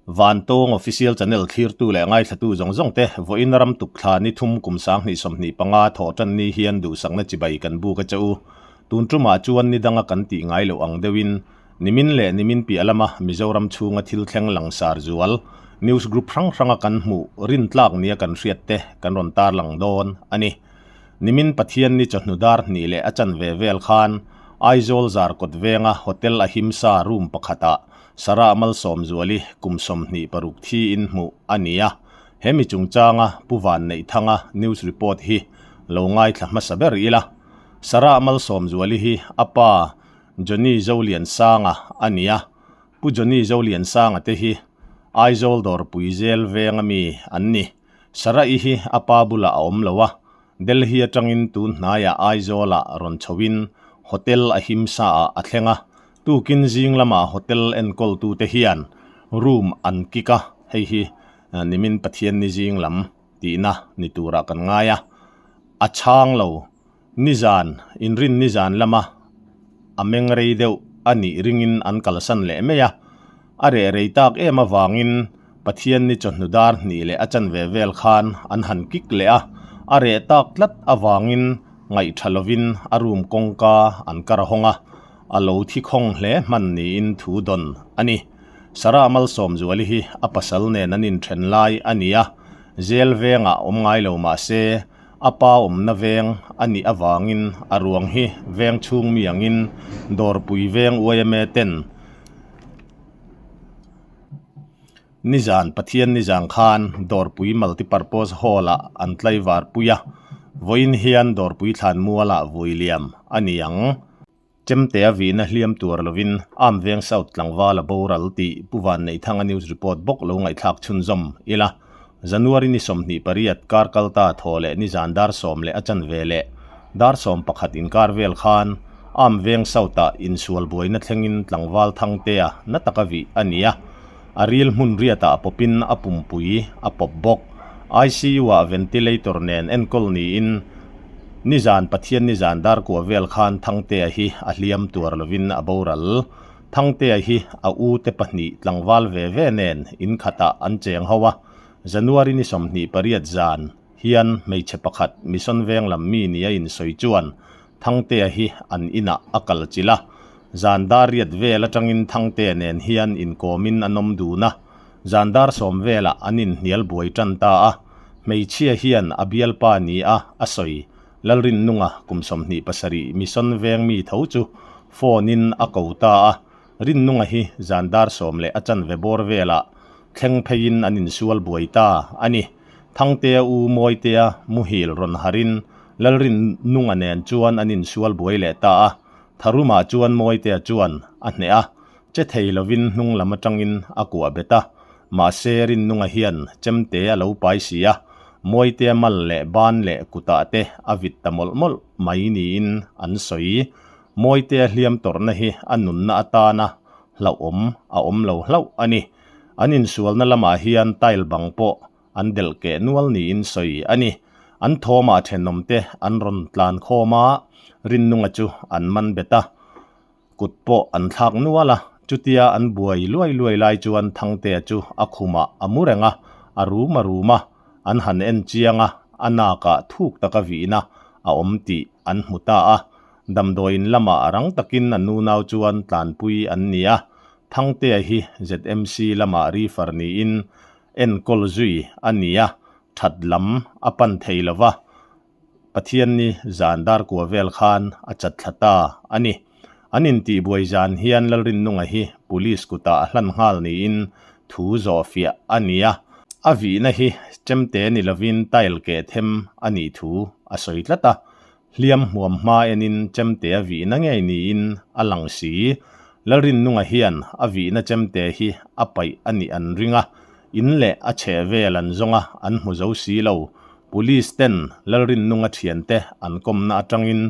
Vantawng Official Channel thlirtu leh ngaithlatu zawng zawng te, vawiin ram tukthla ni thum kum 2025 thawh tan ni hian duhsakna chibai kan buk a che u. Tun tumah chuan ni danga kan tih ngai loh ang deuhin nimin leh nimin piah lama Mizoram chhunga thil thleng langsar zual news group hrang hranga kan hmuh rintlak nia kan hriat te kan rawn tarlang dawn a ni. Nimin Pathianni chawhnu dar hnih leh a chanve vel khan Aizawl Zarkawt venga Hotel Ahimsa room pakhatah Sarah Malsawmzuali kum 26 thiin hmuh a ni a. He mi chungchanga Pu Vanneihthanga news report hi lo ngaithla hmasa ber ila. Sarah Malsawmzuali hi a pa Johnny Zoliansanga a ni a. Pu Johnny Zoliansanga te hi Aizawl dawrpui zel venga mi an ni. Sarah-i hi a pa bulah a awm lo a, Delhi atangin tun hnaiah Aizawlah rawn chhoin Hotel Ahimsa-ah a thleng a, tukin zing lamah hotel enkawltute hian room an kick a, hei hi nimin Pathianni zing lam tihna ni turah kan ngai a, a chhang lo. Nizan, inrin nizan lama a meng rei deuh a nih ringin an kalsan leh mai a. A reh rei tak em avangin Pathianni chawhnu dar hnih leh a chanve vel khan an han kik leh a, a reh tak tlat avangin ngaihtha lovin a room kawngka an kar a hawng a, a lo thi khawng hle hman niin thu dawn a ni. Sarah Malsawmzuali hi a pasal nen an inthen lai a ni a, jail vengah awm ngai lo mah se A pa awmna veng a nih avangin a ruang hi veng chhung mi angin Dawrpui veng yma ten nizan Pathian nizan khan Dawrpui Multipurpose Hall ah an tlaivar pui a, vawiin hian Dawrpui thlanmual ah vui liam a ni ang. Chemtea vihna hliam tuar lovin Arm Veng South tlangval a boral tih Pu Vanneihthanga news report bawk lo ngaihthlak chhunzawm ila. January ni 28 kar kalta thaw leh nizan dar sawm leh a chanve leh dar 11 inkar vel khan Arm Veng South ah insual buaina thlengin tlangval Thangtea na taka vih a ni a, a ril hmun riatah pawpin a pumpui a pawp bawk. ICU ah ventilator nen enkawl niin Nizan Pathian nizan dar kua vel khan Thangtea hi a hliam tuar lovin a boral. Thangtea hi a u te pahnih tlangval ve ve nen in khatah an cheng ho a, January ni 28 zan hian hmeichhe pakhat Mission Veng lam mi nia insawi chuan Thangtea hi an inah a kal chilh a, zan dar riat vel atangin Thangtea nen hian inkawmin an awm dun a, Zan dar sawm velah an inhnial buai tan ta a, hmeichhia hian a bialpa ni a a sawi. Lalrinnunga kum 27 Mission veng mi tho chu phone in a ko ta a, Rinnunga hi zan dar sawm leh a chanve bawr velah thleng pheiin an insual buai ta a ni. Thangtea u Mawitea muhil rawn harin Lalrinnunga nen chuan an insual buai leh ta a, Tharumah chuan Mawitea chuan a hneh a, Che thei lovin hnung lam atangin a kuah bet a, mahse Rinnunga hian chemte a lo pai si a, Mawitea mal leh ban leh kutah te a vit ta mawlh mawlh mai niin an sawi. Mawitea hliam tawrhna hi a nunna atana hlauhawm a awm lo hlauh a ni. An insualna lamah hian tile bang pawh an delh keh nual niin sawi a ni. An thawmah thenawmte an rawn tlan khawm a, Rinnunga chu an man bet a. Kut pawh an thlak nual a, chutia an buai luai luai lai chuan Thangtea chu a khumah a mu reng a, a rum a rum a, an han en chiang a, a nakah thuk taka vihna a awm tih an hmu ta a. Damdawiin lamah rang takin a nunau chuan tlanpui an ni a, Thangtea hi ZMC lamah refer niin enkawl zui a ni a, that lam a pan thei lo va. Pathianni zan dar kua vel khan a chat thla ta a ni. An intihbuai zan hian Lalrinnunga hi Police kutah a hlan nghal niin thu zawh fiah a ni a. A vihna hi chemte ni lovin tile keh them a nih thu a sawi tlat a. Hliam hmuam hma enin chemte a vihna ngei niin a lang si. Lalrinnunga hian a vihna chemte hi a paih a nih an ring a. In leh a chheh vel an zawng a, an hmu zo si lo. Police ten Lalrinnunga thiante an kawmna atangin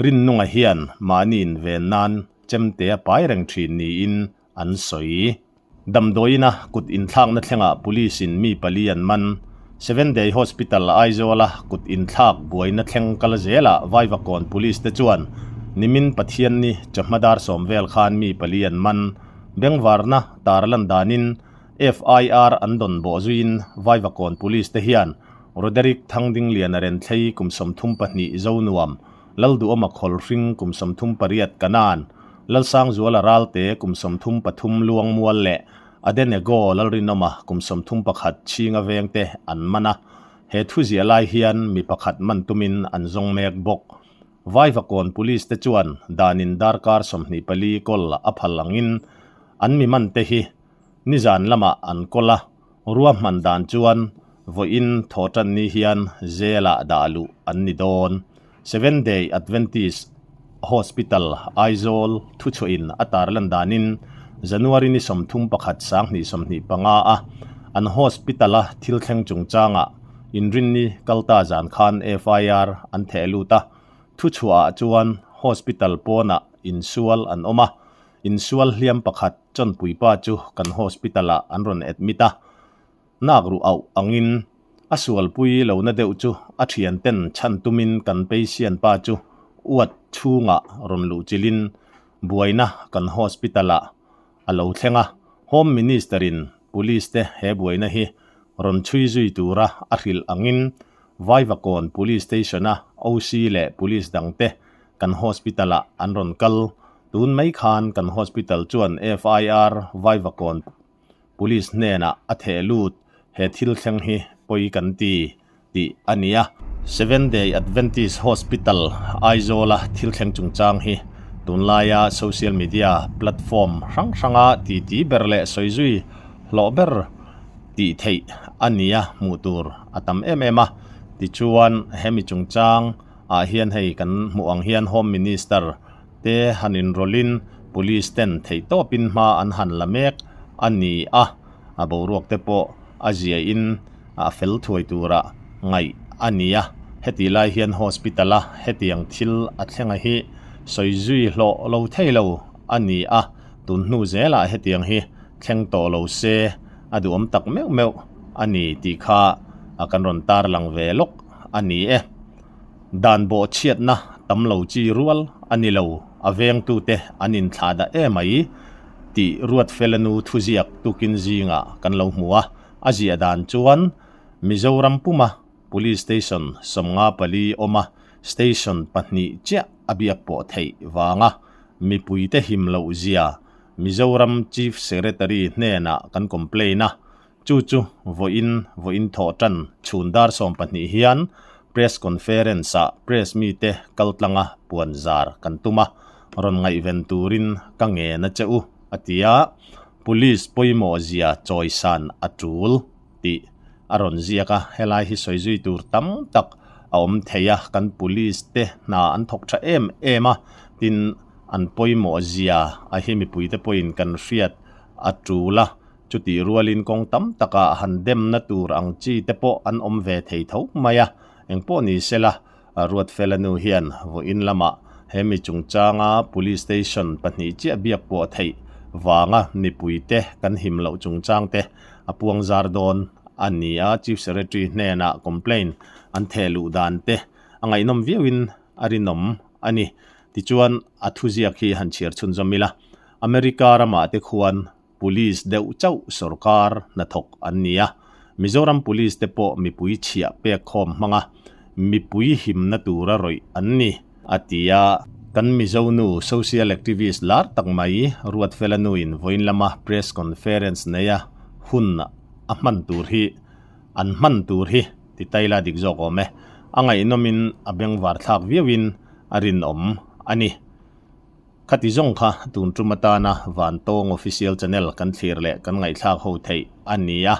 Rinnunga hian mahni inven nan chemte a pai reng thin niin an sawi. Damdawiina kut inthlakna thlengah Police in mi pali an man. Seven Day Hospital Aizawla kut inthlak buaina thleng kal zelah Vaivakawn Police te chuan nimin Pathianni chawhma dar sawm vel khan mi pali an man. Bengvarna tarlan danin. FIR an dawn bawh zuiin Vaivakawn Police te hian Roderick Thangdingliana Renthlei kum 32 Zonuam, Lalduhawma Khawlhring kum 38 Kanan, Lalsangzuala Ralte kum 33 Luangmual leh Adenego Lalrinawma kum 31 Chhinga Vengte an man a. He thu ziah lai hian mi pakhat man tumin an zawng mek bawk. Vaivakawn Police te chuan danin darkar 24 kawl a phal angin an mi man te hi nizan lamah an kawl a, ruahman dan chuan vawiin thawhtan ni hian jail-ah dah luh an ni dawn. Seventh Day Adventist Hospital, Aizawl thuchhuahin a tarlan danin January ni 31 2025 a an hospital-a thil thleng chungchangah Inrinni kalta zan khan FIR an theh lut a, thuchhuahah chuan hospital pawnah insual an awm a, insual hliam pakhat chawnpuipa chu kan hospital-ah an rawn admit a, nak ruh auh angin a sualpui lohna deuh chu a thianten chhan tumin kan patient pa chu ward chhungah rawn luh chilhin buaina kan hospital-ah a lo thleng a, Home Minister-in Police te he buaina hi rawn chhui zui tura a hrilh angin Vaivakawn Police Station-a OC leh Police dangte kan hospital-ah an rawn kal. Tun mai khan kan hospital chuan FIR Vaivakawn Police hnenah a theh lut, he thil thleng hi pawi kan ti tih a ni a. Seventh Day Adventist Hospital, Aizawl-a thil thleng chungchang hi tunlaia social media platform hrang hranga titi ber leh sawi zui hlawh ber tih theih a ni a, hmuh tur a tam em em a. Tichuan, hemi chungchang ah hian hei kan hmuh ang hian Home Minister te han inrawlhin Police ten theihtawpin hma an han la mek a ni a, a boruak te pawh a ziahin a fel thuai tura ngaih a ni a, hetih lai hian hospital a hetiang thil a thlenga hi sawi zui hlawh lo thei lo a ni a, tun hnu zelah hetiang hi thleng tawh lo se a duhawm tak meuh meuh a ni tih kha kan rawn tarlang ve lawk a ni e. Dan bawhchhiatna tam lo chi rual a ni lo, a vengtute an inthlah dah emai tih Ruatfela nu thuziak tukin zingah kan lo hmu a, a ziah dan chuan Mizoram puma Police Station 54 awma Station pahnih chiah a biak pawh theih vanga mipuite him loh zia Mizoram Chief Secretary hnenah kan complain a, Chu chu vawiin vawiin thawh tan chhun dar 12 hian Press Conference ah Press mite kal tlanga puan zar kan tum a, rawn ngaihven turin ka ngen a che u, a ti a, Police pawimawh zia chawisan a tul tih a rawn ziak a, helai hi sawi zui tur tam tak a awm thei a, kan Police te hna an thawk tha em em a, tin an pawimawh zia a hi mipuite pawhin kan hriat a tul a. Chutih rualin kawng tam takah han demna tur ang chi te pawh an awm ve thei tho mai a, engpawh ni sela, Ruatfela nu hian vawiin lamah he mi chungchanga Police Station pahnih chiah biak pawh theih vanga mipuite kan him loh chungchang te a puang zar dawn a ni a, Chief Secretary hnenah complaint an theh luh dan te a ngaihnawm viauin a rinawm a ni. Tichuan a thuziak hi han chhiar chhunzawm ila, America ramah te khuan Police deuh chauh sorkar hnathawk an ni a, Mizoram Police te pawh mipui chhiah pek khawm hmanga mipui himna tura rawih an ni, a ti a. Kan Mizo nu social activist lar tak mai Ruatfela nuin vawiin lama press conference neia hun a hman tur hi an hman tur hi ti taila dik zawk awm e. A ngaihnawmin a bengvar thlak viauin a rinawm a ni. Khati zawng kha tun tum atana Vantawng Official Channel kan thlir leh kan ngaihthlak ho theih a ni a,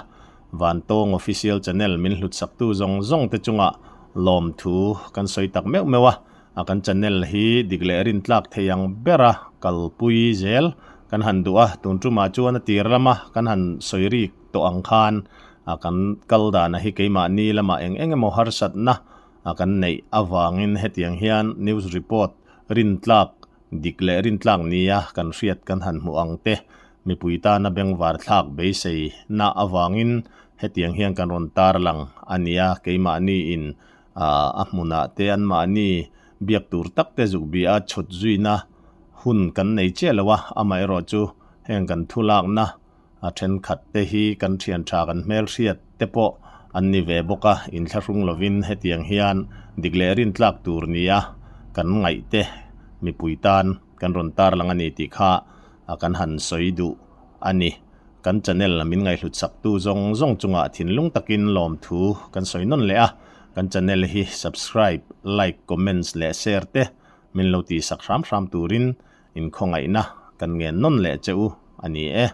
Vantawng Official Channel min hlutsaktu zawng zawng te chungah lawmthu kan sawi tak meuh meuh a, a kan channel hi dik leh rintlak thei ang bera kalpui zel kan han duh a, tun tumah chuan a tir lama kan han sawi rik tawh ang khan a kan kal dana hi keimahni lamah eng eng emaw harsatna a kan neih avangin hetiang hian news report rintlak dik leh rintlak nia kan hriat kan han hmuh ang te, mipui tana bengvar thlak beisei na avangin hetiang hian kan rawn tarlang a nia, keimahni in a hmunah te anmahni biak tur tak te zuk bia chhut zuina hun kan nei chiah lo a, amaherawhchu heng kan thulakna. A thenkhat te hi kan thian tha kan hmelhriat te pawh an ni ve bawk a, inthlahrung lovin hetiang hian dik leh rintlak tur nia kan ngaih te mipui tan kan rawn tarlang a ni tih kha kan han sawi duh a ni. Kan channel min ngaihhlut saktu zawng zawng chungah thinlung takin lawmthu kan sawi nawn leh a, kan channel hi subscribe, like, comments leh share te min lo tihsak hram hram turin inkhawngaihna kan ngen nawn leh che u a ni e.